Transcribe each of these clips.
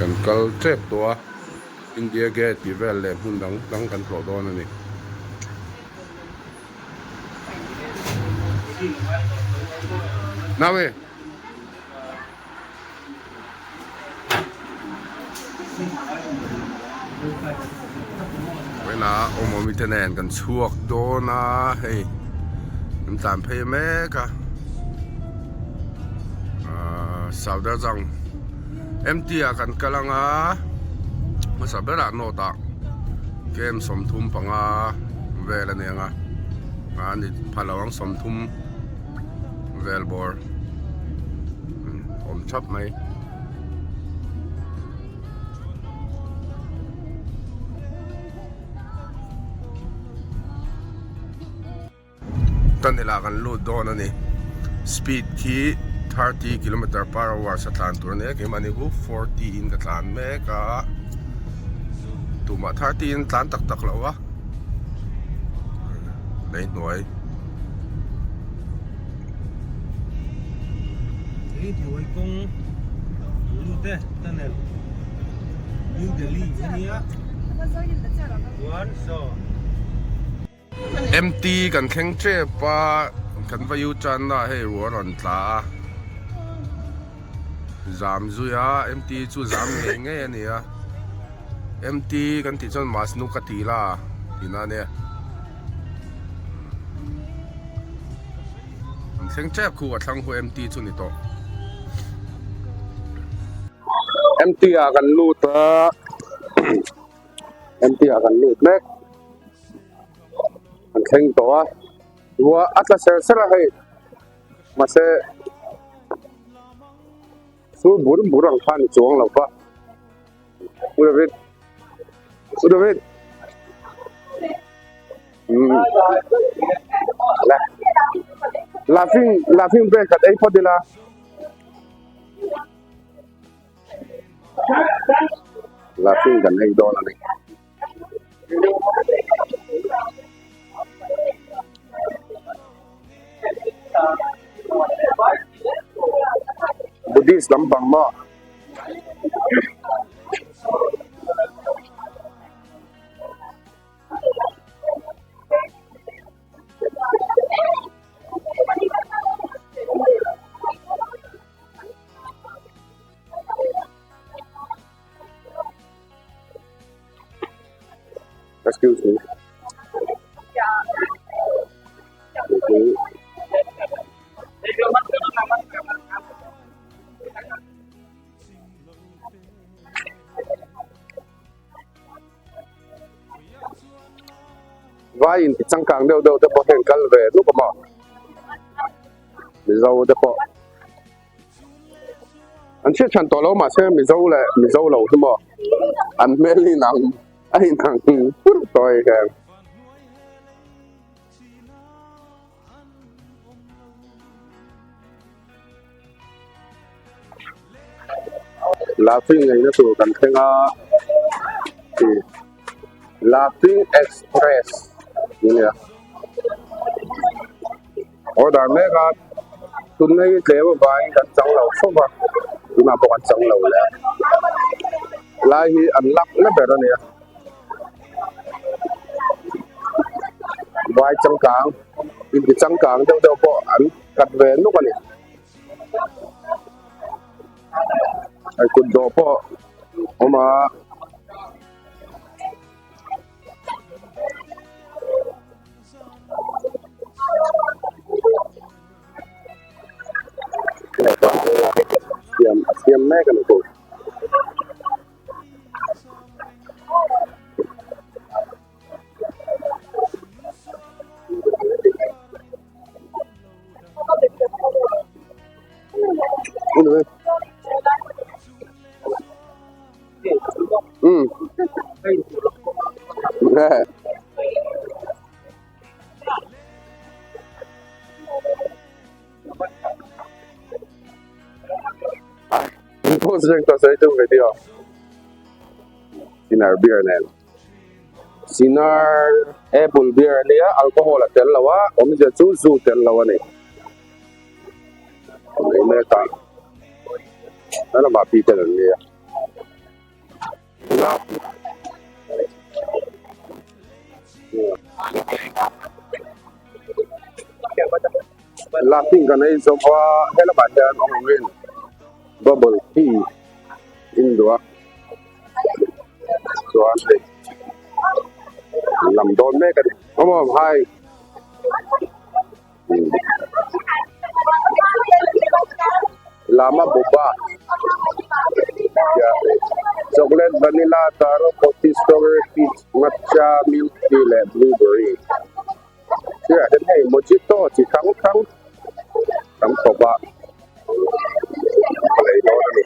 Kan kal tep tawh a, India Gate tih vel leh hmun dang dang kan tlawh dawn a ni. Nau e. Vawiinah awmawmi te nen kan chhuak dawn a hei an tlan phei mek a ahh Saudarjang M T ah kan kal ang a hmasa berah note ah kem 35 vel a ni ang a a ni pha lo ang 30 vel bawr awm thap mai. Tunnel ah kan lut dawn a ni speed khi 30 kilometer per hour a tlan tur a ni a keimahni chu 40 in ka tlan mek a tumah 30 in tlan tak tak lo a lei hnuai. Lei hnuai kawng an lut e tunnel New Delhi ania chuan saw. MT kan thleng tep a kan va U turn na hei ruah a rawn tla a zam zui a MT chu zam ngei ngei a ni a MT kan tih chuan Masnu ka ti la tihna a nia. An thleng tep khu a thlang khu MT chu ni tawh. MT ah kan lut a MT ah kan lut mek an thleng tawh a ruah a tla ser ser a hei mahse sur bur bur ang khan chuang lo va U David U David umm laughing laughing bread khat ei phawt ila. Laughing kan ei dawn a ni. Buddhist lampang maw? Excuse me. Okay. Vai in ti changkang deuh deuh te pawh hian kal ve nuk a maw Mizo te pawh an hriat hran tawh lo mahse Mizo leh Mizo lo hi maw an hmel hi inang a inang pur tawh a hian. Laughing ngeina tur kan thleng a Laughing Express tih a ni a order mek a tunna hi tlem avangin kan chang lo fo va tunah pawh kan chang lo leh a lai hi an lak na ber a ni a vai changkang inti changkang deuh deuh pawh an kat ve nuk a ni hei kut dawh pawh a awm a. Siam a siam mek a ni tur. Um. Video. Sinar beer nen. Sinar apple beer a nia alcohol a tel lo a awmzia chu zu tel lo a ni. Mai mek a. Helamah pi tel an nia. Laughing kan ei zawk a helamah hian awm angin bubble tea in duh a chuan hei lam dawn mek a ni awm awm hi Lama boba chocolate vanilla taro coffee strawberry peach matcha milk tea leh blueberry sirah hian hei mojito chi hrang hrang tam khawp a a lei dawn a ni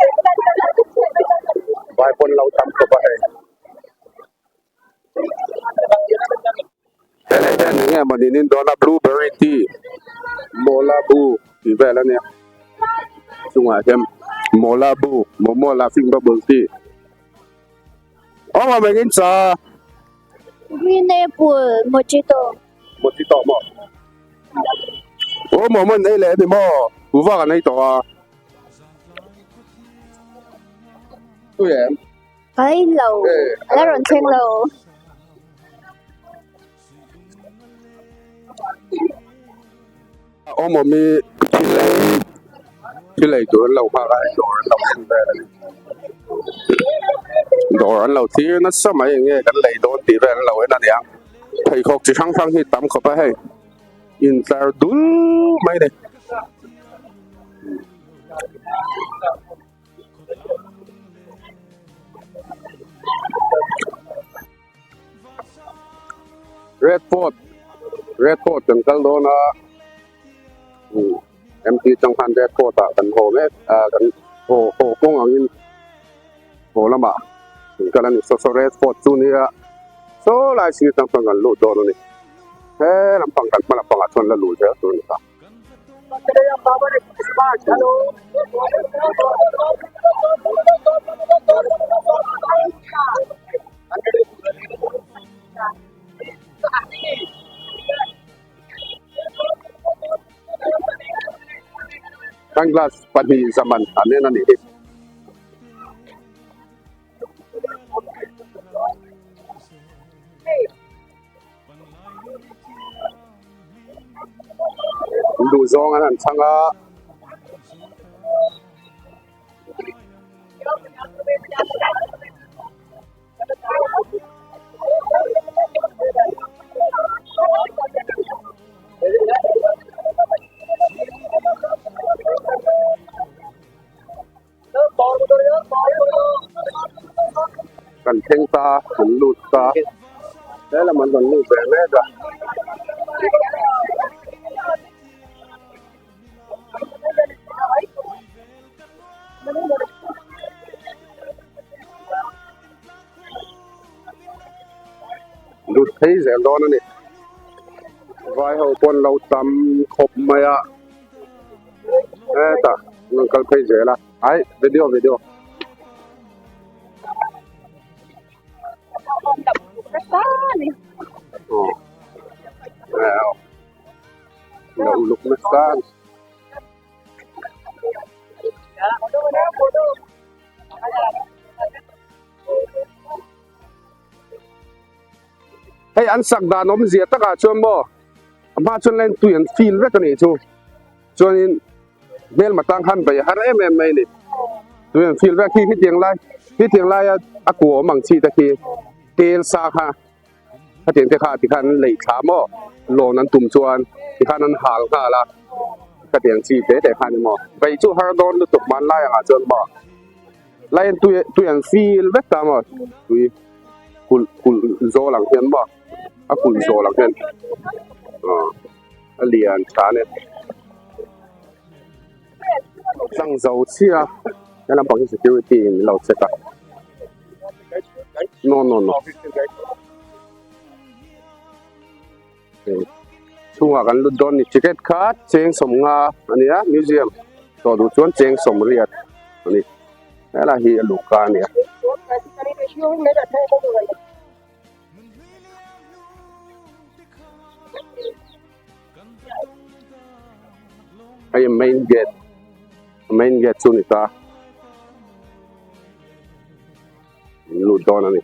vai pawn lo tam khawp a hei. Helai hian eng nge mawni nin dawn a blueberry tea mawla bu tih vel a nia chungah hian mawla bu momo laughing bubble tea awm awm engin cha Green apple mojito mojito maw awm awm an ei leh a ni maw kuhva kan ei tawh a tui em. Ka la in lo, a la rawn thleng lo. Awm awm hi thil ei thil ei tur an lo nghak a dawr an lo en vel a ni dawr an lo thlir nasa mai eng nge kan lei dawn tih vel an lo en a niang pheikhawk chi hrang hrang hi tam khawp a hei intlar dul mai a ni. Red Fort Red Fort kan kal dawn a MT chang khan Red Fort ah kan haw mek a kan haw haw kawng angin haw lamah kan kal a ni saw saw Red Fort chu nia saw lai sir tang chuan kan lut dawn a ni he lampang kan hma lampangah chuan la luh zel tur a ni ta. Sunglass pahnih zaman an en a nih hi. Duh zawng an han chhang a. Kan thleng ta kan lut ta he lam an rawn lut ve mek a. Lut phei zel dawn a ni vai ho pawn lo tam khawp mai a. Hetah an kal phei zel a ai video video. Aw lo uluk nasa a ni. Hei an sak dan awmzia takah chuan maw a hma chuan line tui an fill vek a nih chu chuanin hmelma tang khan bei har em em mai a ni tui an fill vek hi hetiang lai hetiang laia a kua awm ang chi te khi tel sa kha hetiang te kha tikhan an leih thla maw lawn an tum chuan tikhan an hal nghal a hetiang chi te te kha a ni maw bei chu har dawn lutuk hmanlai angah chuan maw. Line tui tui an fil vek ta maw tui kulh kulh zawl ang hian maw a kulh zawl ang hian aw a lian tha a ni tlang zo chiah a he lampang hi security in min lo check a no no no chhungah kan lut dawn a ni ticket kha cheng sawmnga a ni a museum tawh duh chuan cheng sawmriat a ni helai hi a luhka a ni a. Hei main gate main gate chu a ni ta. Lut dawn a ni.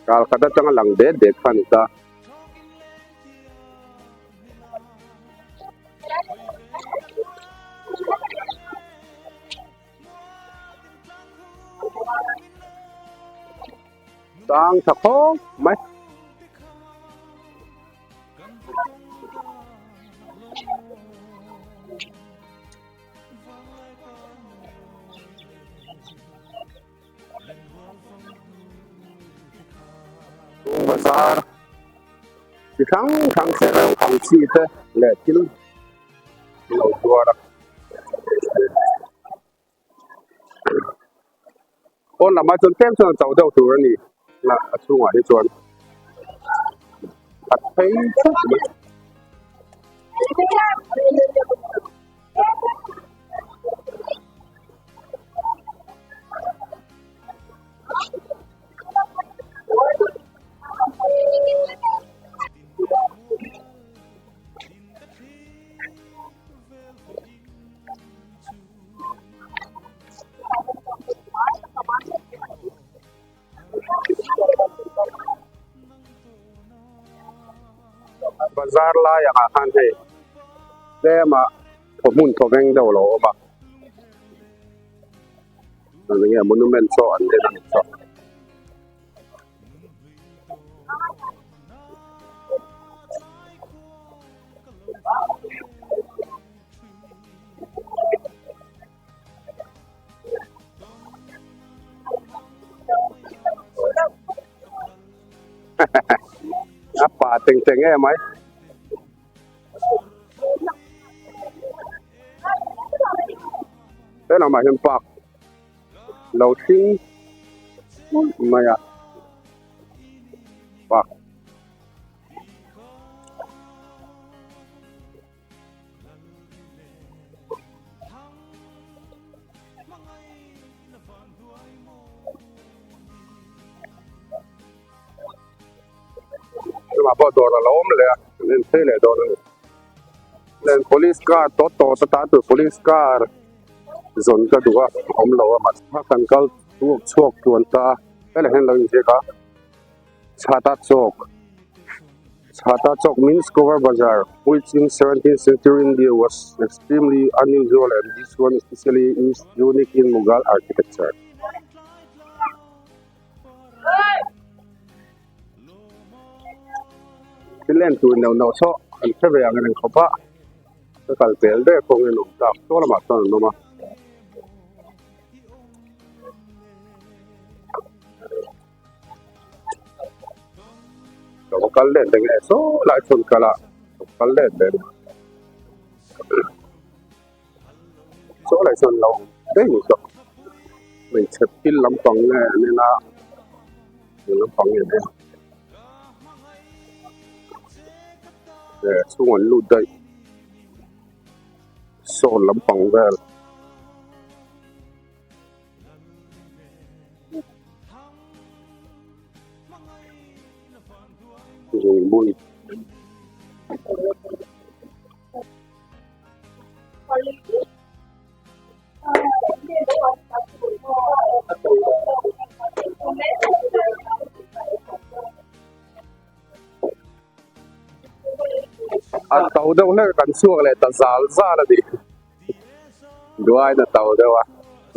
Kal khat atanga lang det det kha a ni ta. Sang tha khawp mai. Bazar chi hrang hrang chereu ang chi te leh thil lo zuar a. Pawn lamah chuan tlem chuan a chauh deuh tur a ni a chhungah hi chuan a phei theuh mai. Bazar lai ah khan hei tlem ah thawhmun thawveng deuh a lo awm a enge monument saw an en a ni saw. A pa teng teng em mai. He lamah hian park lo hring mai a park. Chungah pawh dawr a lo awm leh a an en phei leh dawn a ni len police car tawt tawt atan tur police car zawn ka duh a awm lo a mahse kan kal chhuak chhuak tluan ta a helai hian lo inziak a. Chhata Chowk Chhata Chowk means cover bazaar which in 17th century India was extremely unusual and this one especially is unique in Mughal architecture. Thil en tur neuh neuh saw an hre ve ang reng khawp a ka kal tel ber kawng in awm tak saw lamah chuan an awm a. Lo kal let leh nge saw lai chhun kal a lo kal let leh saw lai chuan lo daih ni tawh hmeichhe thil lampang nge an en a eng lampang nge an en eh chhung an lut daih saw lampang vel. Zungbun a to deuh hlek kan chhuak leh ta zal zal a ni. Duain a to deuh a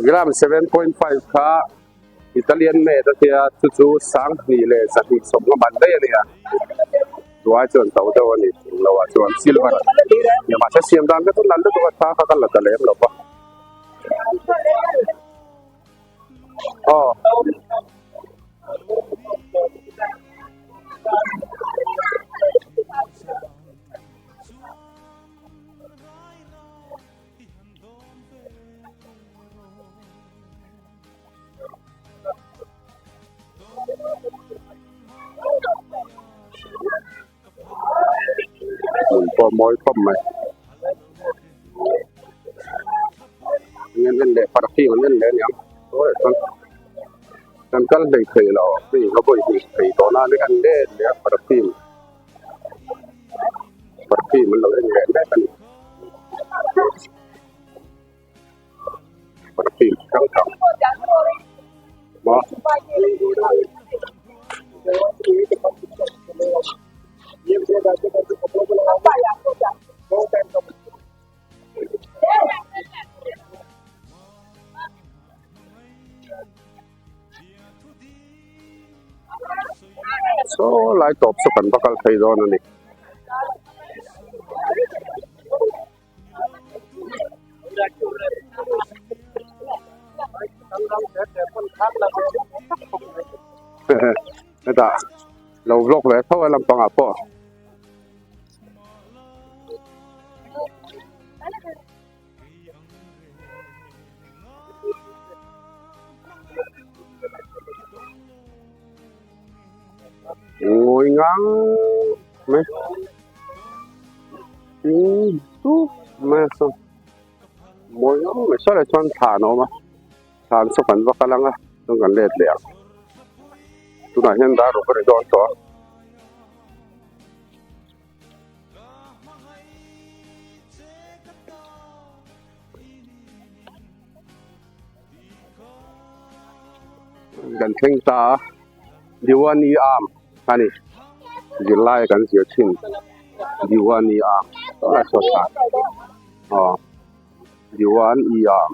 gram 7.5 kha Italian made a tia chu chu sanghnih leh zahnih sawmnga man daih a ni a duai chuan to deuh a ni chung lo ah chuan silver nia mahse siam dan kha chu nal lutuk a tha kha ka la ta lem lo va aw. Hmun pawh mawi khawp mai eng en leh perfume an en leh aniang chuan kan kal hlei thei lo hei a vawi hnih thei tawh na ania an let leh a perfume. Perfume an lo en leh mek a ni. film hrang hrang maw. Saw lai tawp saw kan va kal phei dawn a ni. Hetah lo vlog ve tho a lampangah pawh. Ngawi ngang mai tin dup mai a saw mawi ngang mai saw lai chuan thlan a awm a thlan saw kan va kal ang a chuan kan let leh ang tunah hian dar ruk a ri dawn tawh a. Kan thleng ta a Diwani arm a ni zirlai kan zir thin Diwani arm a saw thla aw Diwani arm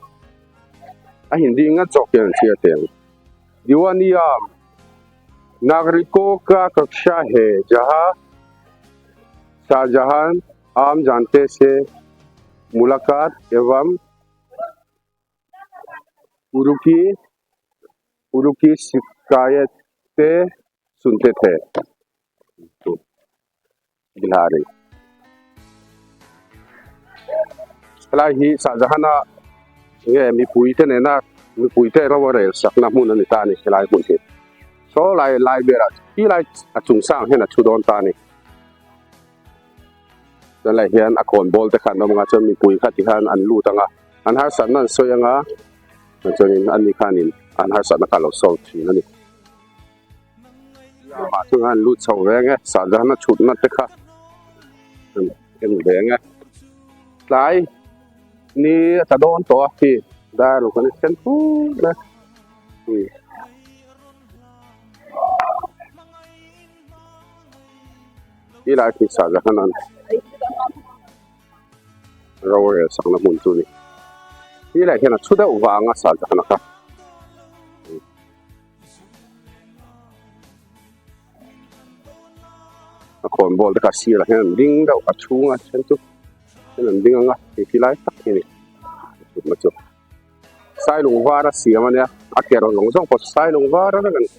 a hindi ngat zawk hian an chhiar thei ang Diwani arm Nagriko ka kaksha hai jahan Shahjahan aam jante se mulakat evam uruki uruki shikayat te sunte the Bilhari helai hi Shahjahan-a nge mipui te nena mipui te ro a rel sakna hmun a ni ta a ni helai hmun hi saw lai lai berah khi lai a chung sang hian a thu dawn ta a ni chuan lai hian a khawn bawl te kha an awm anga chuan mipui kha ti khan an lut anga an harsatna an sawi anga chuanin ani khanin an harsatna kha a lo solve thin a ni. Amah chu an lut chho ve ang e sahzahna chhutna te kha an en ve ang e tlai ni a tla dawn tawh a khi dar lo kan en fur a ti lai khi sahzahna an rorel sakna hmun chu a ni ti lai hian a thu deuh vang a sahzahna kha. A khawn ball te kha a sirah hian an ding deuh a chhunga then chu then an ding ang a hei khi lai tak hi a ni thutna chu sailung var a siam a nia a ke rawn lawng zawng pawh sailung var a vek a ni.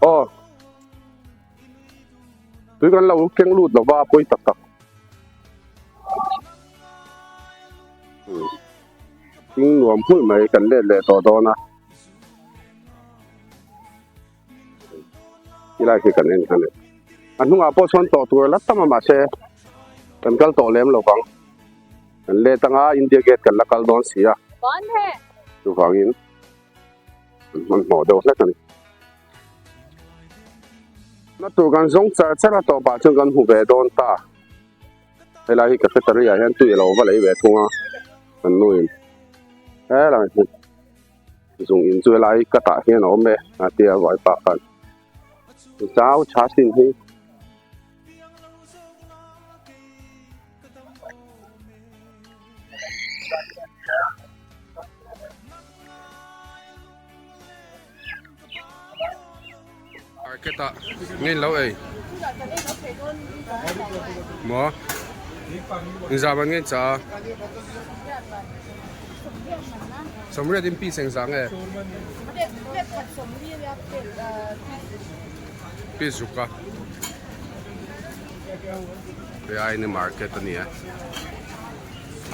Aw tui kan lo keng lut lo va pawi tak tak thing nuam hmulh mai kan let leh tawh dawn a tilai khi kan en kha ni a hnungah pawh sawn tawh tur la tam a mahse kan kal tawh lem lo vang. Kan let anga India gate kan la kal dawn si a. Chuvangin kan hmanhmawh deuh hlek a ni. Na tur kan zawng char char a tawpah chuan kan hmu ve dawn ta. Helai hi cafeteria hian tui a lo va lei ve thung a kan nuin helai hi zung in chu helai katah hian a awm e a tia vaipa khan zau tha sin hi. Market ah ngei lo ei maw inzam an ngei cha sawmriat in piece engzah nge piece ruk a. He aini market a ni a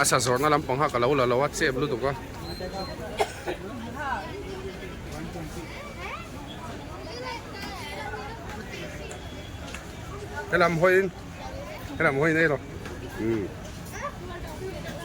a sa zawrhna lampang kha ka lo la lo a chep lutuk a. Helam hawiin helam hawiin ei rawh umm.